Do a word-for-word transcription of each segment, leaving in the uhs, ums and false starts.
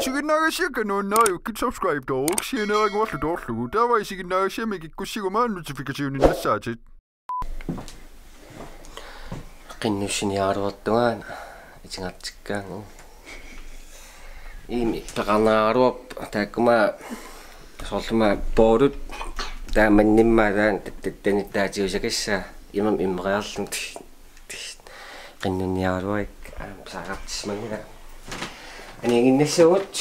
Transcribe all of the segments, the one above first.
Isiginnaagassiakka nuannariukkit subscribe-tooruk sianeeraguarlu toorlugu. Taava isiginnaagassiami kikkussiguma notification-innassaatit. Qinnussiniaraluartunga itigartikkaangu. Iimi peqarneraluarpoq taakkuma soorlumi poolut taamannimmaa taanna tattanittaatiusakassaa imam immeriarlun qinnunniaraluarakku aamma pisariaqartissimanngilanga. Aniginnassavut.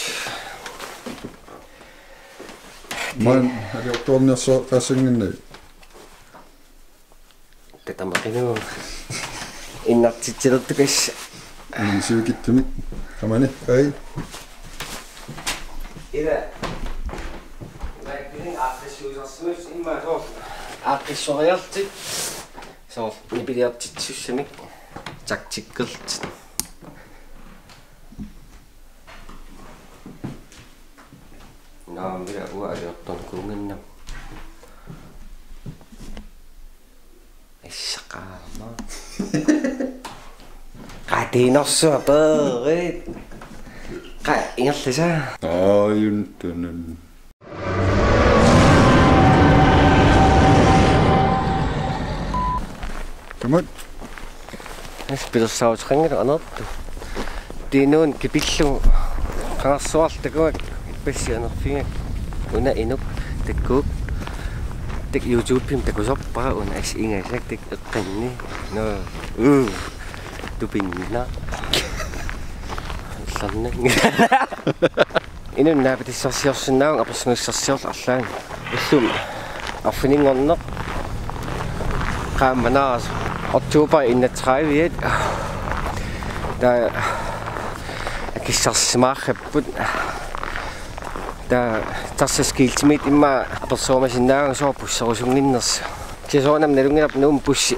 Maan aliortuarniarsaassanngilanga. Tatamaqinuu. Innartitsilertukassaaq. Ning sivikitsumik. Tamani. Ai. Ila. Vaikkilin aaqqissuusarsimasut immaqa soorlu. Aaqqissoriarlutik. Soorlu nipiliortittussamik. Taktikkerlutik. Naamik uanga aliortornikuunnginnama. Issaqaama. Qatiinersuaperit. Qa ingerlisa. Aajuntunun. Tamut. As pilersaaruteqanngilaq anertut. Tiinuun kipillugu qangarsuarlu takuakka ippassaq anerfigakku. Una inuk takuuk. Tak YouTube-imi takusarpara una as ingasak tak eqqanni. No. Uu. Tupinnaq. Allarni. Inuk naapitissarsiorsinnaavunga apersugassarsiorlunga arlaanni. Ullumi arfininngorneq. Qaammat naas oktober enogtredive. Taava akissarsisimaaqqapput. Taava taxaskiltimit immaqa apersorumasinnaavunga soorlu busserusunnginnersoq. Kisianni soorunami nalunngilarput Nuummut bussi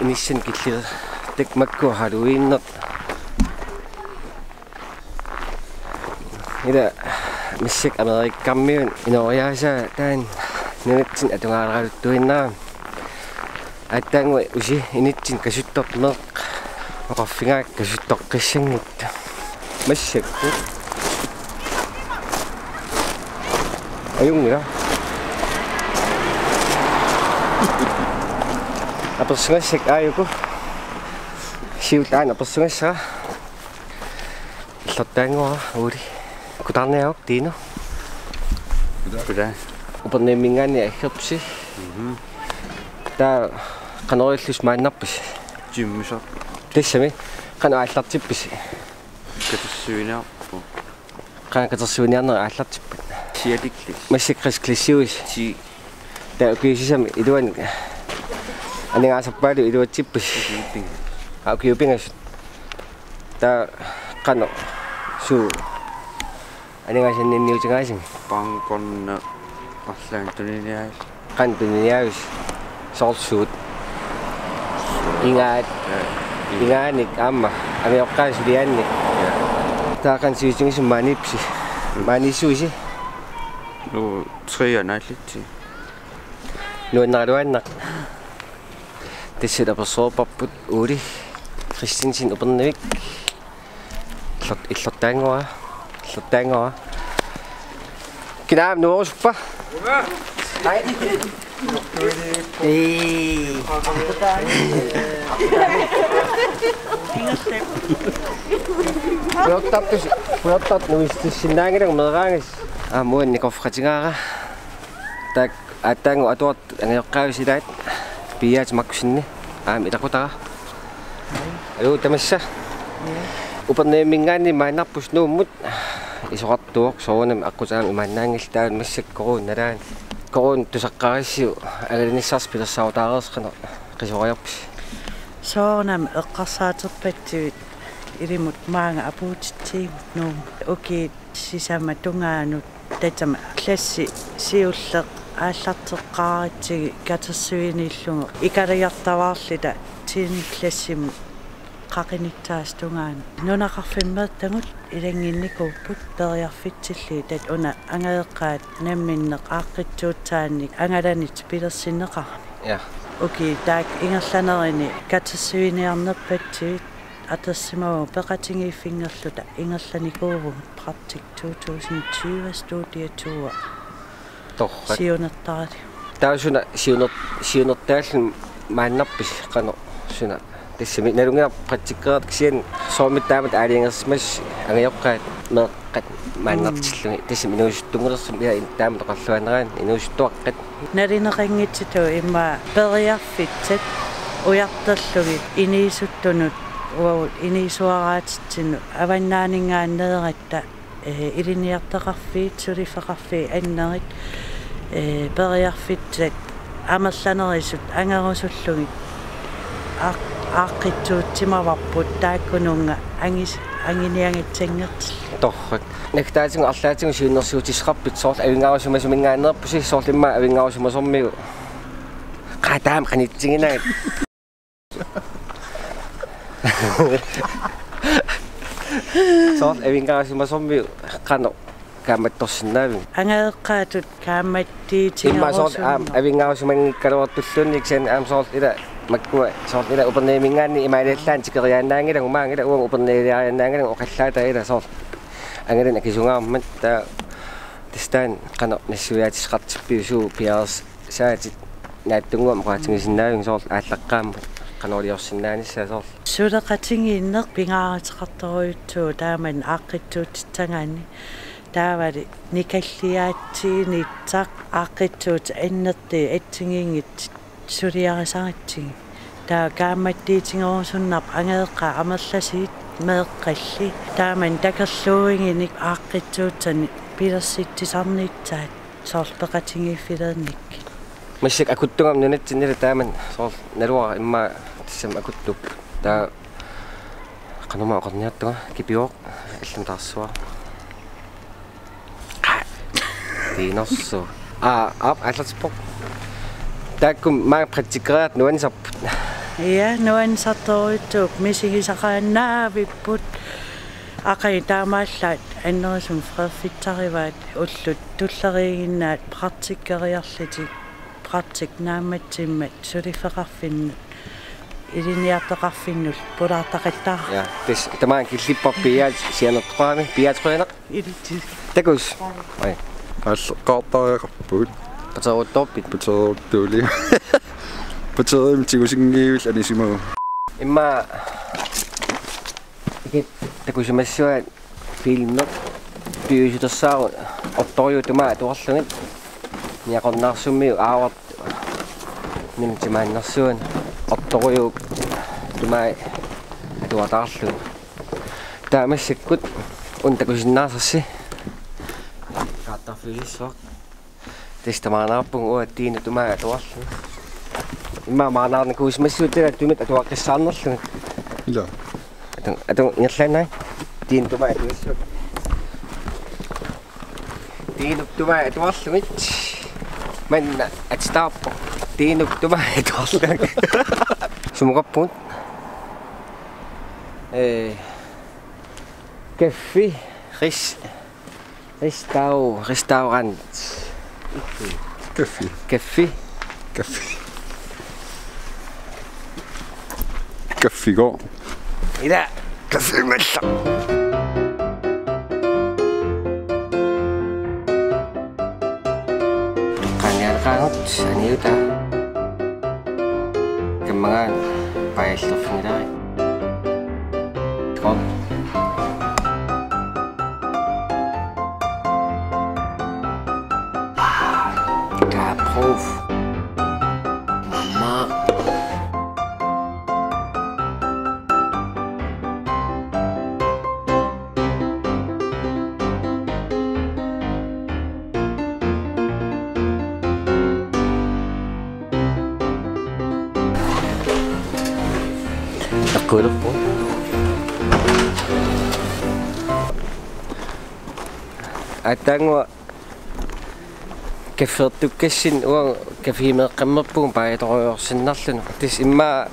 inissanik killilersoq. Tak makku Halloweenerpoq. Ila massakkut Amerikamiut inooriaasaa taanna nunatsinni atugaaleraluttuinnarami. Aatsaannguaq usi inatsimmi kasuttortoq meeqqat oqarfigaakka kasuttoqqissanngitsoq. Massakkut. Ajunngilaq. Apersugassakka aajuku. Siullermik apersugassara. Illortaannguara Uuli. Kutaarniaruk Tiinu. Kutaa. Upernavimminngaanniit aggerpisi. Mhm. Taava qanoq ilillusi maannarpisi? Timmisaq. Tassami qanoq aallartippisi? Katersuiniarpunga. Qanoq katersuiniarnerit aallartippat? Sialikli. Massakkut klassiuis. Ti. Taava ukiut sisamat iluanni aningaasarpaaluit iluatsippisi? Ukiut pingasut. Aa, ukiut pingasut. Taava qanoq suut aningaasanninniutigaassigit? Bankorneq arlaannik tuniniaas. Qanoq tuniniaavisi? Soorlu suut? Ingaat. Ja. Ingaanik aamma. Angajoqqaavit suliaannik. Ja. Taava qanoq sivisugisumik maaniippisi? Mm. Maaniissuisi? Nu, tre naallittut. Nuannaraluaannaq. Tassa apersoorparput Uuli Christensen Upernavik. Illort-, illortaannguara. Illortaannguara. Kinaamik nuerusuppa? Ei. Pujortarput, pujortarput nuistissinnaanngilagut meeraagit. Aamma uannit kofratigaara. Tak aatsaannguaq atuartut angajoqqaavisi ilaat. Piiaat makkusinni. Aamma ilaqutara. Aluu tamassa. Ja. Upernavimminngaanniit maannarpusi Nuummut. Isoqartuuvoq soorunami aqqutaani imaannaanngillat taava massakkut koruun nalaani. Koruun tusaqqarissiuk angalanissarsi pilersaarutaareersoq qanoq qisuariarpisi? Soorunami eqqarsaaterpassuit ilimut maanga apuutitsigut Nuummut. Ukiut sisamat tungaanut tassami klassi siulleq aallarteqqaaratsigit katersuiniillugu ikariartavarluta tiende klassimut qaqinitsaasut tungaanut. Nunaqarfimmeertagut ilannginnikuupput periarfitsillugit taava una angajoqqaat namminneq aaqqitsuutsaannik angalanit pilersinneqarami. Ja. Ukiut taakku ingerlanerini katersuiniarnerpassuit Atorsimavunga peqatigiiffinngorluta ingerlanikuuvugut Praktik to tusind tyve studie to. Torrak. Siunertarali. Taava suna siuner-, siunertaalluni maannarpisi qanoq suna? Tassami nalunngilara praktikkeertut kisianni soormi taamatut aalajangersimasut angajoqqaat meeqqat maannartillugit. Tassami inuusuttunngulersumik, ila, taamatut oqarluaannaraanni inuusuttuaqqat. Nalineqanngitsutut immaqa periarfissat ujartorlugit inuusuttunut uagut inuusuaraatitsinnut avannaaninngaanneeratta, eh, ilinniartitaqarfiit, suliffeqarfiit annerit, eh, periarfissat amerlanerusut angerusullugit aaq-, aaqqissuussimavarput taakkununnga angis-, anguniagassanngortillugit. Torrak. Naggataatigut arlaatigut siunnersuutissaqarpit, soorlu avinngarusimasuminngaanneerpusi, soorlu immaqa avinngarusimasormigut? Qaa, taama qanitsiginagit. Soorlu avinngarusimasormigut qanoq kaammattorsinnaaviuk? Angajoqqaatut kaammattiutigerusunnarpoq. Immaqa soorlu aamma avinngarusimanngikkaluartulluunniit, kisianni aamma soorlu, ila, makkua soorlu, ila, Upernavimminngaanniit imaaliallaannaq tikeriaannaanngilagut, maanga, ila, uanga Upernaviliariaannaanngilagut, oqallaataat, ila, soorlu angalanut akisugaarmat, taava tassa taanna qanoq nassuiaatissaqartippiuk, suut piareersaatit naatsunnguamik oqaatigisinnaaviuk, soorlu aallaqqaammut qanoq iliorsinnaanissaa, soorlu? Suleqatigiinneq pingaaruteqartorujussuuvoq taamani aaqqissuussagaanni. Taavali nikalliaatsiinissaq aaqqissuussat annertuut assigiinngitsut suliarisaratsigit. Taava kaammattiutigerusunnarpoq angajoqqaat amerlasuut meeqqallu. Taamani takorluuiginik aaqqissuussanik pilersitsisarnissaat, soorlu peqatigiiffilernikkut. Massakkut akuttugami nunatsinni, ila, taamani soorlu naluara immaqa tassami akuttup. Taava qanormaa oqarniartunga, kipiuvoq, allamik taarsuara. Tiinorsu. Aa, aap, aallartippoq. Taakku maanga praktikkereertut nuannisarput? Ja, nuannisartorujussuupput, misigisaqaannaavipput. Aqagu taamaallaat annerusumik frederfissarivaat, ullut tulleriiginnaat praktikkeriarlutik, praktik naammassimmat suliffeqarfinnut ilinniartitaqarfinnullu pulaartaqattaarput. Ja, tassa tamaanga killipparput, Piiaat, sianertoqarami, Piiaat, qujanaq. Ilitsi. Takuss. Oj. Aalleqqaartariaqarpugut. Pateruttoorpit? Pateruttoorpit. Pateriimik tigusinngivil anisimagu. Immaqa ikit takusimassuat filmi piujusulersaarut ottoriuut tumaat atuarlugit. Niaqornaarsummiut aavartut nunat timaannersuunik ottoriuut tumaat atuartaarlugit. Taava massakkut una takusinnaasarsi. Kaattarfigisassuaq. Tassa tamaannarpunga uanga Tiinap tumaat atuarlunga. Immaqa maannaarnikuusimassuugut, ila, tumit atuaqqissaarnerlugit. Ila. Atu, atu ingerlaannaq. Tiinap tumaat atuarlunga. Tiinap tumaat atuarlugit. Manna atitaarpoq. Tiinap tumaat atuarlugit. Sumukarpugut? Eh, kaffi, ris-, restau-, restaurant. Kaffi. Kaffi. Kaffi. Kaffigooq. Ila, kaffi malla. Qaniarqaagut aniuta. Kammagaan paajallerfigilarit. Kom. Kaprof. Mama. Eqqulerpoq. Aatsaannguaq kaffeertukkassinni uanga kaffimeeqqammerpugut paajatorujussuarsinnarluni. Tassa immaqa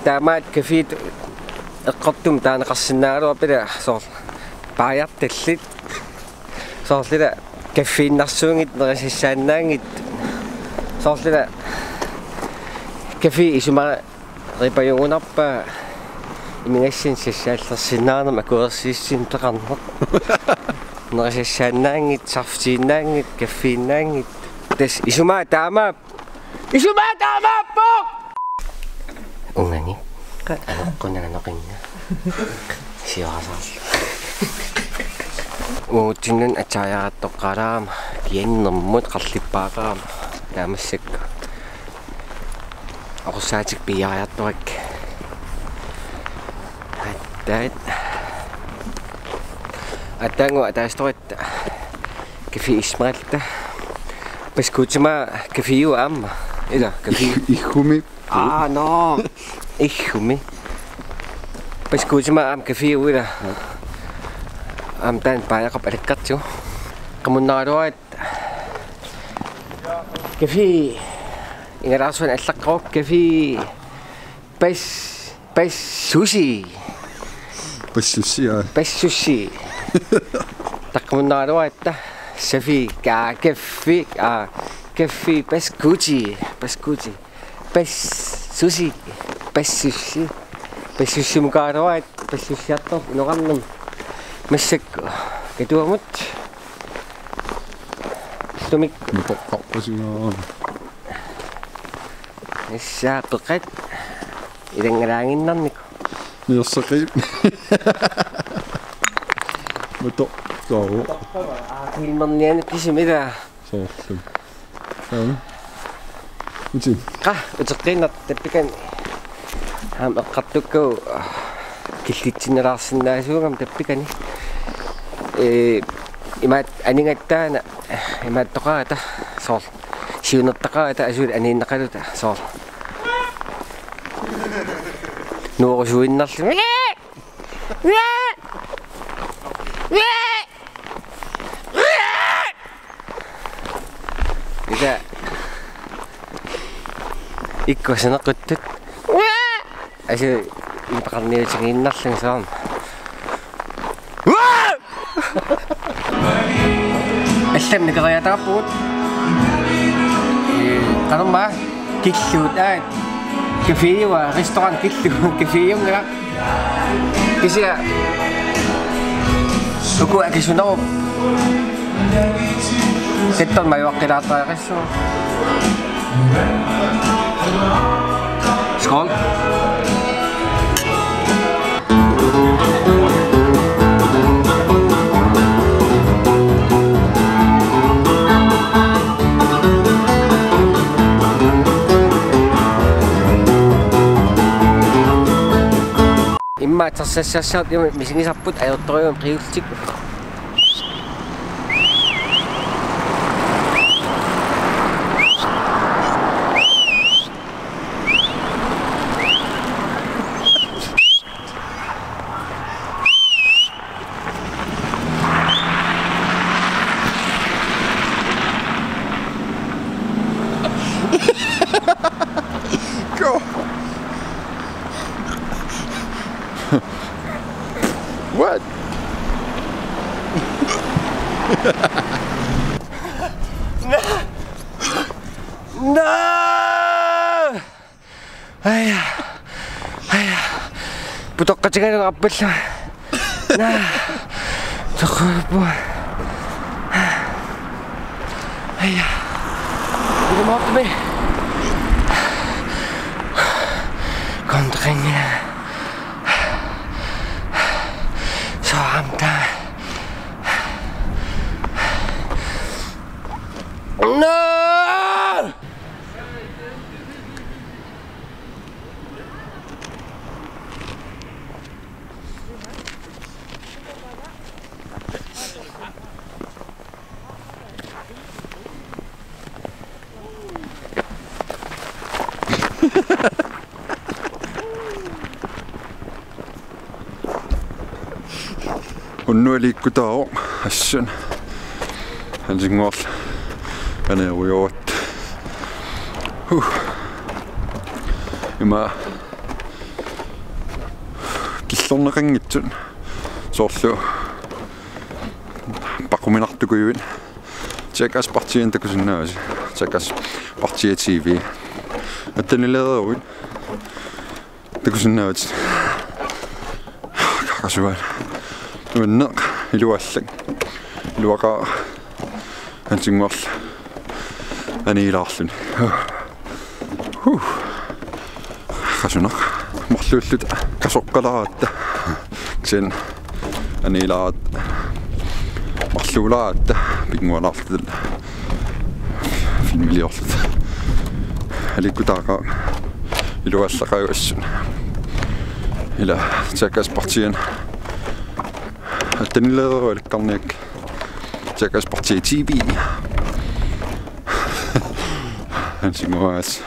taamaattut kaffiit eqqortumik taaneqarsinnaagaluarput, ila, soorlu paajartallit. Soorlu ila kaffiinnarsuunngitsut nerisassaannaanngitsut. Soorlu ila kaffi isumaripajugunarpaa. Minassin sassaallersinnaanermut akuersiissinneqarneq. Nerisassaannaanngitsoq, saaffiinnaanngitsoq, kaffiinnaanngitsoq. Tassa isumaat taamaappoq. Isumaat taamaappoq! Ungani. Qa- Anoqqunanga noqinga. Siorasarlu. Uagutsinnut atsaajarattoqqaalaarama, kiannermut qarlippaaqaama. Taamassakku. Oqorsaatikkut piiaartorakku. Attaat. Attaanngua ataasistorit. Café Ismailta. Paskuutima caféu aamma. Ila, café. Ihumi. Aa, no. Ihumi. Paskuutima aamma caféu ila. Aamma taanna paajaqarpoq alakkartigu. Qamunnaraluaratta. Café. Ingalaarsuan allaqqaruq café. Pas-, Passusi. Passusi, aa. Passusi. Taqqamunnaraluaratta. Safi, ka-, kaffi, aa, kaffi, paskuuti, paskuuti. Passusi, passusi. Passusimukaaraluaratta, passusiartorpoq inoqarnermi. Massakkut. Katuamut. Sumik. Toqqarpasinga. Issa peqat. Ilanngalaaginnarniku. Niorseqii. Mato. Soo. Aa, filmerniani kisimi ila. Soorlu. Aam. Uti. Qa, uteqqiinnaq tappikani. Aam eqqartukkagut killitsinnalaarsinnaasuugami tappikani. Ee, imaat anigattaana, imaattoqarata, soorlu. Siunertaqarata, asuut aniinnaqaluta, soorlu. Nuorusuinnarlu. Ila ikkussineqquttut. Asu ipeqarniutigiinnarlunga soorlu. Allamik nikeriataarpugut. Ee, qanormaa killugut aat. Caféua, restaurant killugut, caféunngilaq. Kisianni uku akisunerup. Setton majuaqqilaartariaqassuugut. Skål. Immaqa taxassassarsiortut ima misigisarput ajortorujummik qiullutik. Go! What? No! No! Aja. Aja. Putoqqatigalugu appallu. Naa. Toqqorpoq. Aja. Ilumortumi. Kontrengina. Soramta. No! Unnuaq liikkutaavoq assut. Helsingør. Anerujoat. Huh. Ima killorneqanngitsut soorlu paquminartukujuit. Jackass Partiet takusinnaavasi. Jackass Partiet T V. Attanileeruit. Takusinnaavatit. Qasuan. Nuanneq iluallak. Iluaqaaq. Ansinguarlu aniilaarluni. Huh. Qasunaq. Marluulluta kasoqqalaaratta. Kisianni aniilaaratta. Marluulaaratta. Pinngualaarluta. Filmiliorluta. Aliikkutaaqaaq. Iluallaqaaq assut. Ila Jackass-partiani. Attanileerualikkarniak. Jackass-partii T V. Ansinguaas.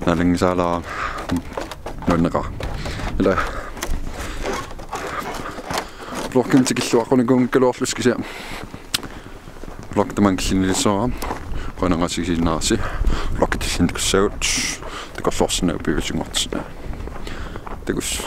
Naalanngisaalaaq. Nuanneqaaq. Ila. Vlogimik tikilluaqqunikuunngikkaluarlusi kisianni. Vlog tamanna killinnilissuara. Qujanaq assigiinnarsi. Vlog tillinikussaagut. Takorloorsinnaagavit piviusunngortissinnaagavit. Takuss.